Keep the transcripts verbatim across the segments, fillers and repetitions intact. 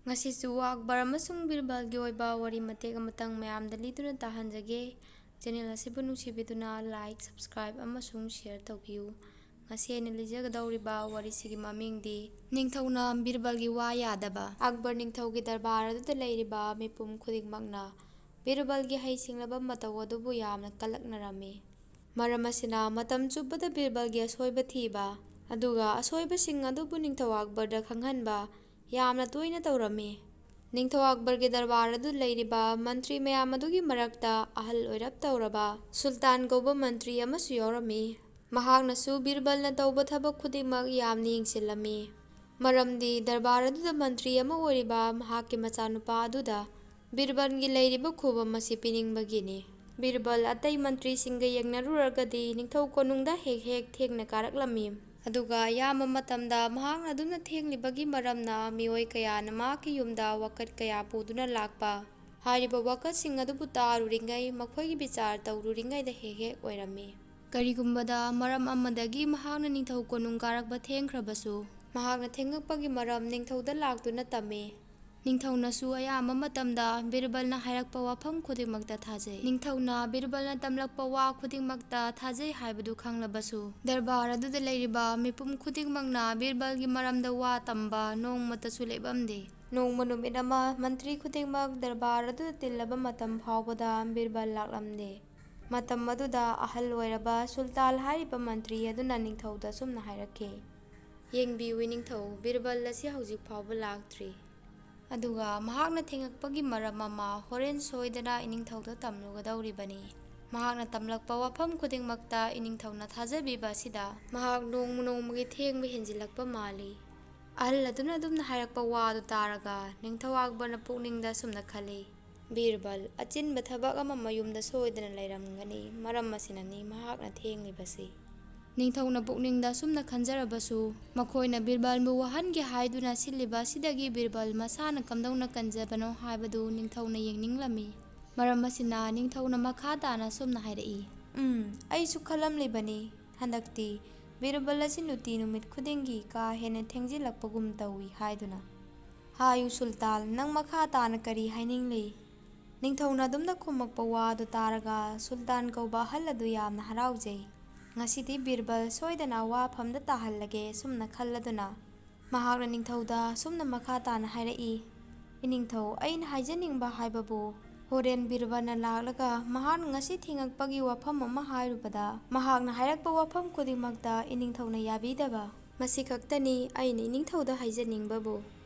ꯉꯁꯤꯁꯨ ꯑꯛꯕꯔ ꯑꯃꯁꯨꯡ ꯕꯤꯔꯕꯜꯒꯤ ꯑꯣꯏꯕ ꯋꯥꯔꯤ ꯃꯇꯦꯛ ꯑꯃꯇꯪ ꯃꯌꯥꯝꯗ ꯂꯤꯗꯨꯅ ꯇꯥꯍꯟꯖꯒꯦ꯫ ꯆꯦꯅꯦꯜ ꯑꯁꯤꯕꯨ ꯅꯨꯡꯁꯤꯕꯤꯗꯨꯅ ꯂꯥꯏꯛ, ꯁꯕꯁꯀ꯭ꯔꯥꯏꯕ ꯑꯃꯁꯨꯡ ꯁꯤꯌꯔ ꯇꯧꯕꯤꯌꯨ꯫ ꯉꯁꯤ ꯑꯩꯅ ꯂꯤꯖꯒꯗꯧꯔꯤꯕ ꯋꯥꯔꯤꯁꯤꯒꯤ ꯃꯃꯤꯡꯗꯤ ꯅꯤꯡꯊꯧꯅ ꯕꯤꯔꯕꯜꯒꯤ ꯋꯥ ꯌꯥꯗꯕ꯫ ꯑꯛꯕꯔ ꯅꯤꯡꯊꯧꯒꯤ ꯗꯔꯕꯥꯔ ꯑꯗꯨꯗ ꯂꯩꯔꯤꯕ ꯃꯤꯄꯨꯝ ꯈꯨꯗꯤꯡꯃꯛꯅ ꯕꯤꯔꯕꯜꯒꯤ ꯍꯩꯁꯤꯡꯂꯕ ꯃꯇꯧ ꯑꯗꯨꯕꯨ ꯌꯥꯝꯅ ꯀꯂꯛꯅꯔꯝꯃꯤ꯫ ꯃꯔꯝ ꯑꯁꯤꯅ ꯃꯇꯝ ꯆꯨꯞꯄꯗ ꯕꯤꯔꯕꯜꯒꯤ ꯑꯁꯣꯏꯕ ꯊꯤꯕ, ꯑꯗꯨꯒ ꯑꯁꯣꯏꯕꯁꯤꯡ ꯑꯗꯨꯕꯨ ꯅꯤꯡꯊꯧ ꯑꯛꯕꯔꯗ ꯈꯪꯍꯟꯕ ꯌꯥꯝꯅ ꯇꯣꯏꯅ ꯇꯧꯔꯝꯃꯤ꯫ ꯅꯤꯡꯊꯧ ꯑꯛꯕꯔꯒꯤ ꯗꯔꯕꯥꯔ ꯑꯗꯨ ꯂꯩꯔꯤꯕ ꯃꯟꯇ꯭ꯔꯤ ꯃꯌꯥꯝ ꯑꯗꯨꯒꯤ ꯃꯔꯛꯇ ꯑꯍꯜ ꯑꯣꯏꯔꯞ ꯇꯧꯔꯕ ꯁꯨꯜꯇꯥꯟ ꯀꯧꯕ ꯃꯟꯇ꯭ꯔꯤ ꯑꯃꯁꯨ ꯌꯥꯎꯔꯝꯃꯤ꯫ ꯃꯍꯥꯛꯅꯁꯨ ꯕꯤꯔꯕꯜꯅ ꯇꯧꯕ ꯊꯕꯛ ꯈꯨꯗꯤꯡꯃꯛ ꯌꯥꯝꯅ ꯌꯦꯡꯁꯤꯜꯂꯝꯃꯤ, ꯃꯔꯝꯗꯤ ꯗꯔꯕꯥꯔ ꯑꯗꯨꯗ ꯃꯟꯇ꯭ꯔꯤ ꯑꯃ ꯑꯣꯏꯔꯤꯕ ꯃꯍꯥꯛꯀꯤ ꯃꯆꯥꯅꯨꯄꯥ ꯑꯗꯨꯗ ꯕꯤꯔꯕꯜꯒꯤ ꯂꯩꯔꯤꯕ ꯈꯨꯕꯝ ꯑꯁꯤ ꯄꯤꯅꯤꯡꯕꯒꯤꯅꯤ꯫ ꯕꯤꯔꯕꯜ ꯑꯇꯩ ꯃꯟꯇ꯭ꯔꯤꯁꯤꯡꯒ ꯌꯦꯡꯅꯔꯨꯔꯒꯗꯤ ꯅꯤꯡꯊꯧ ꯀꯣꯅꯨꯡꯗ ꯍꯦꯛ ꯍꯦꯛ ꯊꯦꯡꯅ ꯀꯥꯔꯛꯂꯝꯃꯤ, ꯑꯗꯨꯒ ꯑꯌꯥꯝꯕ ꯃꯇꯝꯗ ꯃꯍꯥꯛꯅ ꯑꯗꯨꯝꯅ ꯊꯦꯡꯂꯤꯕꯒꯤ ꯃꯔꯝꯅ ꯃꯤꯑꯣꯏ ꯀꯌꯥꯅ ꯃꯍꯥꯛꯀꯤ ꯌꯨꯝꯗ ꯋꯥꯀꯠ ꯀꯌꯥ ꯄꯨꯗꯨꯅ ꯂꯥꯛꯄ, ꯍꯥꯏꯔꯤꯕ ꯋꯥꯀꯠꯁꯤꯡ ꯑꯗꯨꯕꯨ ꯇꯥꯔꯨꯔꯤꯉꯩ, ꯃꯈꯣꯏꯒꯤ ꯕꯤꯆꯥꯔ ꯇꯧꯔꯨꯔꯤꯉꯩꯗ ꯍꯦꯛ ꯍꯦꯛ ꯑꯣꯏꯔꯝꯃꯤ꯫ ꯀꯔꯤꯒꯨꯝꯕꯗ ꯃꯔꯝ ꯑꯃꯗꯒꯤ ꯃꯍꯥꯛꯅ ꯅꯤꯡꯊꯧ ꯀꯣꯅꯨꯡ ꯀꯥꯔꯛꯄ ꯊꯦꯡꯈ꯭ꯔꯕꯁꯨ, ꯃꯍꯥꯛꯅ ꯊꯦꯡꯉꯛꯄꯒꯤ ꯃꯔꯝ ꯅꯤꯡꯊꯧꯗ ꯂꯥꯛꯇꯨꯅ ꯇꯝꯃꯤ꯫ ꯅꯤꯡꯊꯧꯅꯁꯨ ꯑꯌꯥꯝꯕ ꯃꯇꯝꯗ ꯕꯤꯔꯕꯜꯅ ꯍꯥꯏꯔꯛꯄ ꯋꯥꯐꯝ ꯈꯨꯗꯤꯡꯃꯛꯇ ꯊꯥꯖꯩ꯫ ꯅꯤꯡꯊꯧꯅ ꯕꯤꯔꯕꯜꯅ ꯇꯝꯂꯛꯄ ꯋꯥ ꯈꯨꯗꯤꯡꯃꯛꯇ ꯊꯥꯖꯩ ꯍꯥꯏꯕꯗꯨ ꯈꯪꯂꯕꯁꯨ, ꯗꯔꯕꯥꯔ ꯑꯗꯨꯗ ꯂꯩꯔꯤꯕ ꯃꯤꯄꯨꯝ ꯈꯨꯗꯤꯡꯃꯛꯅ ꯕꯤꯔꯕꯜꯒꯤ ꯃꯔꯝꯗ ꯋꯥ ꯇꯝꯕ ꯅꯣꯡꯃꯇꯁꯨ ꯂꯦꯞꯂꯝꯗꯦ꯫ ꯅꯣꯡꯃ ꯅꯨꯃꯤꯠ ꯑꯃ ꯃꯟꯇ꯭ꯔꯤ ꯈꯨꯗꯤꯡꯃꯛ ꯗꯔꯕꯥꯔ ꯑꯗꯨꯗ ꯇꯤꯜꯂꯕ ꯃꯇꯝ ꯐꯥꯎꯕꯗ ꯕꯤꯔꯕꯜ ꯂꯥꯛꯂꯝꯗꯦ꯫ ꯃꯇꯝ ꯑꯗꯨꯗ ꯑꯍꯜ ꯑꯣꯏꯔꯕ ꯁꯨꯜꯇꯥꯟ ꯍꯥꯏꯔꯤꯕ ꯃꯟꯇ꯭ꯔꯤ ꯑꯗꯨꯅ ꯅꯤꯡꯊꯧꯗ ꯑꯁꯨꯝꯅ ꯍꯥꯏꯔꯛꯈꯤ, "ꯌꯦꯡꯕꯤꯌꯨ ꯏꯅꯤꯡꯊꯧ, ꯕꯤꯔꯕꯜ ꯑꯁꯤ ꯍꯧꯖꯤꯛ ꯐꯥꯎꯕ ꯂꯥꯛꯇ꯭ꯔꯤ꯫ ꯑꯗꯨꯒ ꯃꯍꯥꯛꯅ ꯊꯦꯡꯉꯛꯄꯒꯤ ꯃꯔꯝ ꯑꯃ ꯍꯣꯔꯦꯟ ꯁꯣꯏꯗꯅ ꯏꯅꯤꯡꯊꯧꯗ ꯇꯝꯂꯨꯒꯗꯧꯔꯤꯕꯅꯤ꯫ ꯃꯍꯥꯛꯅ ꯇꯝꯂꯛꯄ ꯋꯥꯐꯝ ꯈꯨꯗꯤꯡꯃꯛꯇ ꯏꯅꯤꯡꯊꯧꯅ ꯊꯥꯖꯕꯤꯕ ꯑꯁꯤꯗ ꯃꯍꯥꯛ ꯅꯣꯡꯃ ꯅꯣꯡꯃꯒꯤ ꯊꯦꯡꯕ ꯍꯦꯟꯖꯤꯜꯂꯛꯄ ꯃꯥꯜꯂꯤ"꯫ ꯑꯍꯜ ꯑꯗꯨꯅ ꯑꯗꯨꯝꯅ ꯍꯥꯏꯔꯛꯄ ꯋꯥ ꯑꯗꯨ ꯇꯥꯔꯒ ꯅꯤꯡꯊꯧ ꯑꯛꯕꯔꯅ ꯄꯨꯛꯅꯤꯡꯗ ꯑꯁꯨꯝꯅ ꯈꯜꯂꯤ, "ꯕꯤꯔꯕꯜ, ꯑꯆꯤꯟꯕ ꯊꯕꯛ ꯑꯃ ꯃꯌꯨꯝꯗ ꯁꯣꯏꯗꯅ ꯂꯩꯔꯝꯒꯅꯤ, ꯃꯔꯝ ꯑꯁꯤꯅꯅꯤ ꯃꯍꯥꯛꯅ ꯊꯦꯡꯂꯤꯕꯁꯤ"꯫ ꯅꯤꯡꯊꯧꯅ ꯄꯨꯛꯅꯤꯡꯗ ꯑꯁꯨꯝꯅ ꯈꯟꯖꯔꯕꯁꯨ, ꯃꯈꯣꯏꯅ ꯕꯤꯔꯕꯜꯕꯨ ꯋꯥꯍꯟꯒꯦ ꯍꯥꯏꯗꯨꯅ ꯁꯤꯜꯂꯤꯕ ꯑꯁꯤꯗꯒꯤ ꯕꯤꯔꯕꯜ ꯃꯁꯥꯅ ꯀꯝꯗꯧꯅ ꯀꯟꯖꯕꯅꯣ ꯍꯥꯏꯕꯗꯨ ꯅꯤꯡꯊꯧꯅ ꯌꯦꯡꯅꯤꯡꯂꯝꯃꯤ꯫ ꯃꯔꯝ ꯑꯁꯤꯅ ꯅꯤꯡꯊꯧꯅ ꯃꯈꯥ ꯇꯥꯅ ꯑꯁꯨꯝꯅ ꯍꯥꯏꯔꯛꯏ, "ꯎꯝ, ꯑꯩꯁꯨ ꯈꯜꯂꯝꯂꯤꯕꯅꯤ, ꯍꯟꯗꯛꯇꯤ ꯕꯤꯔꯕꯜ ꯑꯁꯤ ꯅꯨꯡꯇꯤ ꯅꯨꯃꯤꯠ ꯈꯨꯗꯤꯡꯒꯤ ꯀꯥ ꯍꯦꯟꯅ ꯊꯦꯡꯖꯤꯜꯂꯛꯄꯒꯨꯝ ꯇꯧꯏ" ꯍꯥꯏꯗꯨꯅ꯫ "ꯍꯥꯏꯌꯨ ꯁꯨꯜꯇꯥꯟ, ꯅꯪ ꯃꯈꯥ ꯇꯥꯅ ꯀꯔꯤ ꯍꯥꯏꯅꯤꯡꯂꯤ?" ꯅꯤꯡꯊꯧꯅ ꯑꯗꯨꯝꯅ ꯈꯨꯝꯃꯛꯄ ꯋꯥꯗꯨ ꯇꯥꯔꯒ ꯁꯨꯜꯇꯥꯟ ꯀꯧꯕ ꯑꯍꯜ ꯑꯗꯨ ꯌꯥꯝꯅ ꯍꯔꯥꯎꯖꯩ꯫ "ꯉꯁꯤꯗꯤ ꯕꯤꯔꯕꯜ ꯁꯣꯏꯗꯅ ꯋꯥꯐꯝꯗ ꯇꯥꯍꯜꯂꯒꯦ" ꯁꯨꯝꯅ ꯈꯜꯂꯗꯨꯅ ꯃꯍꯥꯛꯅ ꯅꯤꯡꯊꯧꯗ ꯁꯨꯝꯅ ꯃꯈꯥ ꯇꯥꯅ ꯍꯥꯏꯔꯛꯏ, "ꯏꯅꯤꯡꯊꯧ, ꯑꯩꯅ ꯍꯥꯏꯖꯅꯤꯡꯕ ꯍꯥꯏꯕꯕꯨ, ꯍꯣꯔꯦꯟ ꯕꯤꯔꯕꯜꯅ ꯂꯥꯛꯂꯒ ꯃꯍꯥꯛꯅ ꯉꯁꯤ ꯊꯦꯡꯉꯛꯄꯒꯤ ꯋꯥꯐꯝ ꯑꯃ ꯍꯥꯏꯔꯨꯕꯗ, ꯃꯍꯥꯛꯅ ꯍꯥꯏꯔꯛꯄ ꯋꯥꯐꯝ ꯈꯨꯗꯤꯡꯃꯛꯇ ꯏꯅꯤꯡꯊꯧꯅ ꯌꯥꯕꯤꯗꯕ꯫ ꯃꯁꯤ ꯈꯛꯇꯅꯤ ꯑꯩꯅ ꯏꯅꯤꯡꯊꯧꯗ ꯍꯥꯏꯖꯅꯤꯡꯕꯕꯨ꯫"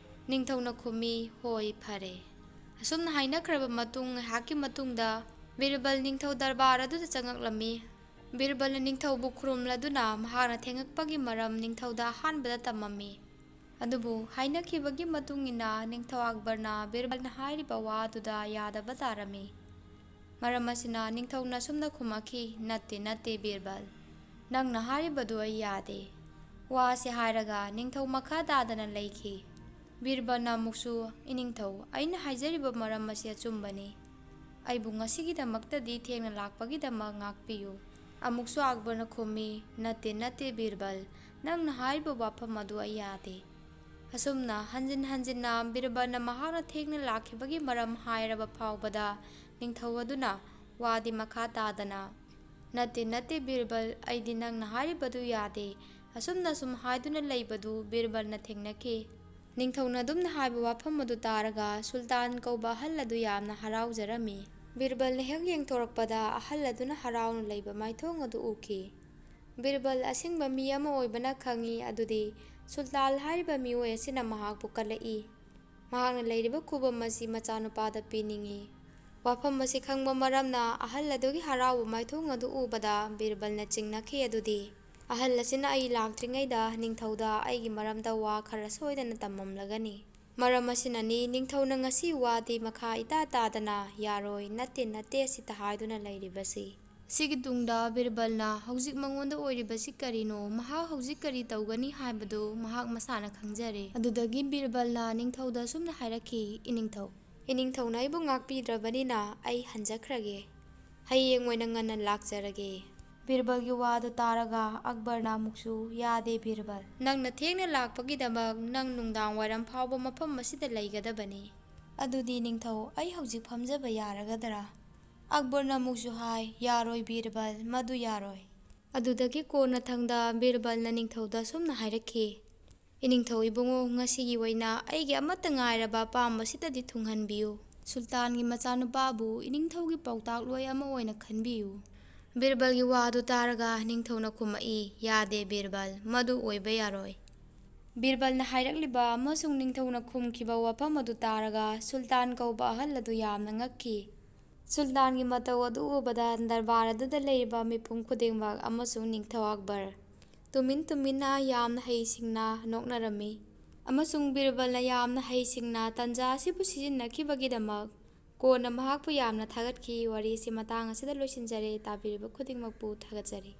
ꯅꯤꯡꯊꯧꯅ ꯈꯨꯝꯃꯤ, "ꯍꯣꯏ, ꯐꯔꯦ꯫" ꯑꯁꯨꯝꯅ ꯍꯥꯏꯅꯈ꯭ꯔꯕ ꯃꯇꯨꯡ ꯉꯥꯏꯍꯥꯛꯀꯤ ꯃꯇꯨꯡꯗ ꯕꯤꯔꯕꯜ ꯅꯤꯡꯊꯧ ꯗꯔꯕꯥꯔ ꯑꯗꯨꯗ ꯆꯪꯉꯛꯂꯝꯃꯤ꯫ ꯕꯤꯔꯕꯜꯅ ꯅꯤꯡꯊꯧꯕꯨ ꯈꯨꯔꯨꯝꯂꯗꯨꯅ ꯃꯍꯥꯛꯅ ꯊꯦꯡꯉꯛꯄꯒꯤ ꯃꯔꯝ ꯅꯤꯡꯊꯧꯗ ꯑꯍꯥꯟꯕꯗ ꯇꯝꯃꯝꯃꯤ꯫ ꯑꯗꯨꯕꯨ ꯍꯥꯏꯅꯈꯤꯕꯒꯤ ꯃꯇꯨꯡ ꯏꯟꯅ ꯅꯤꯡꯊꯧ ꯑꯛꯕꯔꯅ ꯕꯤꯔꯕꯜꯅ ꯍꯥꯏꯔꯤꯕ ꯋꯥ ꯑꯗꯨꯗ ꯌꯥꯗꯕ ꯇꯥꯔꯝꯃꯤ꯫ ꯃꯔꯝ ꯑꯁꯤꯅ ꯅꯤꯡꯊꯧꯅ ꯑꯁꯨꯝꯅ ꯈꯨꯝꯃꯛꯈꯤ, "ꯅꯠꯇꯦ, ꯅꯠꯇꯦ ꯕꯤꯔꯕꯜ, ꯅꯪꯅ ꯍꯥꯏꯔꯤꯕꯗꯨ ꯑꯩ ꯌꯥꯗꯦ꯫" ꯋꯥ ꯑꯁꯤ ꯍꯥꯏꯔꯒ ꯅꯤꯡꯊꯧ ꯃꯈꯥ ꯇꯥꯗꯅ ꯂꯩꯈꯤ꯫ ꯕꯤꯔꯕꯜꯅ ꯑꯃꯨꯛꯁꯨ, "ꯏꯅꯤꯡꯊꯧ, ꯑꯩꯅ ꯍꯥꯏꯖꯔꯤꯕ ꯃꯔꯝ ꯑꯁꯤ ꯑꯆꯨꯝꯕꯅꯤ꯫ ꯑꯩꯕꯨ ꯉꯁꯤꯒꯤꯗꯃꯛꯇꯗꯤ ꯊꯦꯡꯅ ꯂꯥꯛꯄꯒꯤꯗꯃꯛ ꯉꯥꯛꯄꯤꯌꯨ꯫" ꯑꯃꯨꯛꯁꯨ ꯑꯛꯕꯔꯅ ꯈꯨꯝꯃꯤ, "ꯅꯠꯇꯦ, ꯅꯠꯇꯦ ꯕꯤꯔꯕꯜ, ꯅꯪꯅ ꯍꯥꯏꯔꯤꯕ ꯋꯥꯐꯝ ꯑꯗꯨ ꯑꯩ ꯌꯥꯗꯦ꯫" ꯑꯁꯨꯝꯅ ꯍꯟꯖꯤꯟ ꯍꯟꯖꯤꯟꯅ ꯕꯤꯔꯕꯜꯅ ꯃꯍꯥꯛꯅ ꯊꯦꯡꯅ ꯂꯥꯛꯈꯤꯕꯒꯤ ꯃꯔꯝ ꯍꯥꯏꯔꯕ ꯐꯥꯎꯕꯗ ꯅꯤꯡꯊꯧ ꯑꯗꯨꯅ ꯋꯥꯗꯤ ꯃꯈꯥ ꯇꯥꯗꯅ, "ꯅꯠꯇꯦ, ꯅꯠꯇꯦ ꯕꯤꯔꯕꯜ, ꯑꯩꯗꯤ ꯅꯪꯅ ꯍꯥꯏꯔꯤꯕꯗꯨ ꯌꯥꯗꯦ꯫" ꯑꯁꯨꯝꯅ ꯁꯨꯝ ꯍꯥꯏꯗꯨꯅ ꯂꯩꯕꯗꯨ ꯕꯤꯔꯕꯜꯅ ꯊꯦꯡꯅꯈꯤ꯫ ꯅꯤꯡꯊꯧꯅ ꯑꯗꯨꯝꯅ ꯍꯥꯏꯕ ꯋꯥꯐꯝ ꯑꯗꯨ ꯇꯥꯔꯒ ꯁꯨꯜꯇꯥꯟ ꯀꯧꯕ ꯑꯍꯜ ꯑꯗꯨ ꯌꯥꯝꯅ ꯍꯔꯥꯎꯖꯔꯝꯃꯤ꯫ ꯕꯤꯔꯕꯜꯅ ꯍꯦꯛ ꯌꯦꯡꯊꯣꯔꯛꯄꯗ ꯑꯍꯜ ꯑꯗꯨꯅ ꯍꯔꯥꯎꯅ ꯂꯩꯕ ꯃꯥꯏꯊꯣꯡ ꯑꯗꯨ ꯎꯈꯤ꯫ "ꯕꯤꯔꯕꯜ ꯑꯁꯦꯡꯕ ꯃꯤ ꯑꯃ ꯑꯣꯏꯕꯅ ꯈꯪꯏ, ꯑꯗꯨꯗꯤ ꯁꯨꯜꯇꯥꯟ ꯍꯥꯏꯔꯤꯕ ꯃꯤꯑꯣꯏ ꯑꯁꯤꯅ ꯃꯍꯥꯛꯄꯨ ꯀꯜꯂꯛꯏ꯫ ꯃꯍꯥꯛꯅ ꯂꯩꯔꯤꯕ ꯈꯨꯕꯝ ꯑꯁꯤ ꯃꯆꯥꯅꯨꯄꯥꯗ ꯄꯤꯅꯤꯡꯏ꯫" ꯋꯥꯐꯝ ꯑꯁꯤ ꯈꯪꯕ ꯃꯔꯝꯅ ꯑꯍꯜ ꯑꯗꯨꯒꯤ ꯍꯔꯥꯎꯕ ꯃꯥꯏꯊꯣꯡ ꯑꯗꯨ ꯎꯕꯗ ꯕꯤꯔꯕꯜꯅ ꯆꯤꯡꯅꯈꯤ ꯑꯗꯨꯗꯤ, "ꯑꯍꯜ ꯑꯁꯤꯅ ꯑꯩ ꯂꯥꯛꯇ꯭ꯔꯤꯉꯩꯗ ꯅꯤꯡꯊꯧꯗ ꯑꯩꯒꯤ ꯃꯔꯝꯗ ꯋꯥ ꯈꯔ ꯁꯣꯏꯗꯅ ꯇꯝꯃꯝꯂꯒꯅꯤ꯫" ꯃꯔꯝ ꯑꯁꯤꯅꯅꯤ ꯅꯤꯡꯊꯧꯅ ꯉꯁꯤ ꯋꯥꯗꯤ ꯃꯈꯥ ꯏꯇꯥ ꯇꯥꯗꯅ "ꯌꯥꯔꯣꯏ, ꯅꯠꯇꯦ, ꯅꯠꯇꯦ" ꯑꯁꯤꯇ ꯍꯥꯏꯗꯨꯅ ꯂꯩꯔꯤꯕꯁꯤ꯫ ꯁꯤꯒꯤ ꯇꯨꯡꯗ ꯕꯤꯔꯕꯜꯅ ꯍꯧꯖꯤꯛ ꯃꯉꯣꯟꯗ ꯑꯣꯏꯔꯤꯕꯁꯤ ꯀꯔꯤꯅꯣ, ꯃꯍꯥꯛ ꯍꯧꯖꯤꯛ ꯀꯔꯤ ꯇꯧꯒꯅꯤ ꯍꯥꯏꯕꯗꯨ ꯃꯍꯥꯛ ꯃꯁꯥꯅ ꯈꯪꯖꯔꯦ꯫ ꯑꯗꯨꯗꯒꯤ ꯕꯤꯔꯕꯜꯅ ꯅꯤꯡꯊꯧꯗ ꯑꯁꯨꯝꯅ ꯍꯥꯏꯔꯛꯈꯤ, "ꯏꯅꯤꯡꯊꯧ, ꯏꯅꯤꯡꯊꯧꯅ ꯑꯩꯕꯨ ꯉꯥꯛꯄꯤꯗ꯭ꯔꯕꯅꯤꯅ ꯑꯩ ꯍꯟꯖꯈ꯭ꯔꯒꯦ꯫ ꯍꯌꯦꯡ ꯑꯣꯏꯅ ꯉꯟꯅ ꯂꯥꯛꯆꯔꯒꯦ꯫" ꯕꯤꯔꯕꯜꯒꯤ ꯋꯥꯗꯨ ꯇꯥꯔꯒ ꯑꯛꯕꯔꯅ ꯑꯃꯨꯛꯁꯨ, "ꯌꯥꯗꯦ ꯕꯤꯔꯕꯜ, ꯅꯪꯅ ꯊꯦꯡꯅ ꯂꯥꯛꯄꯒꯤꯗꯃꯛ ꯅꯪ ꯅꯨꯡꯗꯥꯡ ꯋꯥꯏꯔꯝ ꯐꯥꯎꯕ ꯃꯐꯝ ꯑꯁꯤꯗ ꯂꯩꯒꯗꯕꯅꯤ꯫ ꯑꯗꯨꯗꯤ ꯅꯤꯡꯊꯧ, ꯑꯩ ꯍꯧꯖꯤꯛ ꯐꯝꯖꯕ ꯌꯥꯔꯒꯗ꯭ꯔꯥ?" ꯑꯛꯕꯔꯅ ꯑꯃꯨꯛꯁꯨ ꯍꯥꯏ, "ꯌꯥꯔꯣꯏ ꯕꯤꯔꯕꯜ, ꯃꯗꯨ ꯌꯥꯔꯣꯏ"꯫ ꯑꯗꯨꯗꯒꯤ ꯀꯣꯟꯅꯊꯪꯗ ꯕꯤꯔꯕꯜꯅ ꯅꯤꯡꯊꯧꯗ ꯑꯁꯨꯝꯅ ꯍꯥꯏꯔꯛꯈꯤ, "ꯏꯅꯤꯡꯊꯧ ꯏꯕꯨꯡꯉꯣ, ꯉꯁꯤꯒꯤ ꯑꯣꯏꯅ ꯑꯩꯒꯤ ꯑꯃꯠꯇ ꯉꯥꯏꯔꯕ ꯑꯄꯥꯝꯕꯁꯤꯗꯗꯤ ꯊꯨꯡꯍꯟꯕꯤꯌꯨ꯫ ꯁꯨꯜꯇꯥꯟꯒꯤ ꯃꯆꯥꯅꯨꯄꯥꯕꯨ ꯏꯅꯤꯡꯊꯧꯒꯤ ꯄꯥꯎꯇꯥꯛꯂꯣꯏ ꯑꯃ ꯑꯣꯏꯅ ꯈꯟꯕꯤꯌꯨ"꯫ ꯕꯤꯔꯕꯜꯒꯤ ꯋꯥ ꯑꯗꯨ ꯇꯥꯔꯒ ꯅꯤꯡꯊꯧꯅ ꯈꯨꯝꯃꯛꯏ, "ꯌꯥꯗꯦ ꯕꯤꯔꯕꯜ, ꯃꯗꯨ ꯑꯣꯏꯕ ꯌꯥꯔꯣꯏ"꯫ ꯕꯤꯔꯕꯜꯅ ꯍꯥꯏꯔꯛꯂꯤꯕ ꯑꯃꯁꯨꯡ ꯅꯤꯡꯊꯧꯅ ꯈꯨꯝꯈꯤꯕ ꯋꯥꯐꯝ ꯑꯗꯨ ꯇꯥꯔꯒ ꯁꯨꯜꯇꯥꯟ ꯀꯧꯕ ꯑꯍꯜ ꯑꯗꯨ ꯌꯥꯝꯅ ꯉꯛꯈꯤ꯫ ꯁꯨꯜꯇꯥꯟꯒꯤ ꯃꯇꯧ ꯑꯗꯨ ꯎꯕꯗ ꯗꯔꯕꯥꯔ ꯑꯗꯨꯗ ꯂꯩꯔꯤꯕ ꯃꯤꯄꯨꯝ ꯈꯨꯗꯤꯡꯃꯛ ꯑꯃꯁꯨꯡ ꯅꯤꯡꯊꯧ ꯑꯛꯕꯔ ꯇꯨꯃꯤꯟ ꯇꯨꯃꯤꯟꯅ ꯌꯥꯝꯅ ꯍꯩꯁꯤꯡꯅ ꯅꯣꯛꯅꯔꯝꯃꯤ꯫ ꯑꯃꯁꯨꯡ ꯕꯤꯔꯕꯜꯅ ꯌꯥꯝꯅ ꯍꯩꯁꯤꯡꯅ ꯇꯥꯟꯖꯥ ꯑꯁꯤꯕꯨ ꯁꯤꯖꯤꯟꯅꯈꯤꯕꯒꯤꯗꯃꯛ ꯀꯣꯟꯅ ꯃꯍꯥꯛꯄꯨ ꯌꯥꯝꯅ ꯊꯥꯒꯠꯈꯤ꯫ ꯋꯥꯔꯤ ꯑꯁꯤ ꯃꯇꯥꯡ ꯑꯁꯤꯗ ꯂꯣꯏꯁꯤꯟꯖꯔꯦ꯫ ꯇꯥꯕꯤꯔꯤꯕ ꯈꯨꯗꯤꯡꯃꯛꯄꯨ ꯊꯥꯒꯠꯆꯔꯤ꯫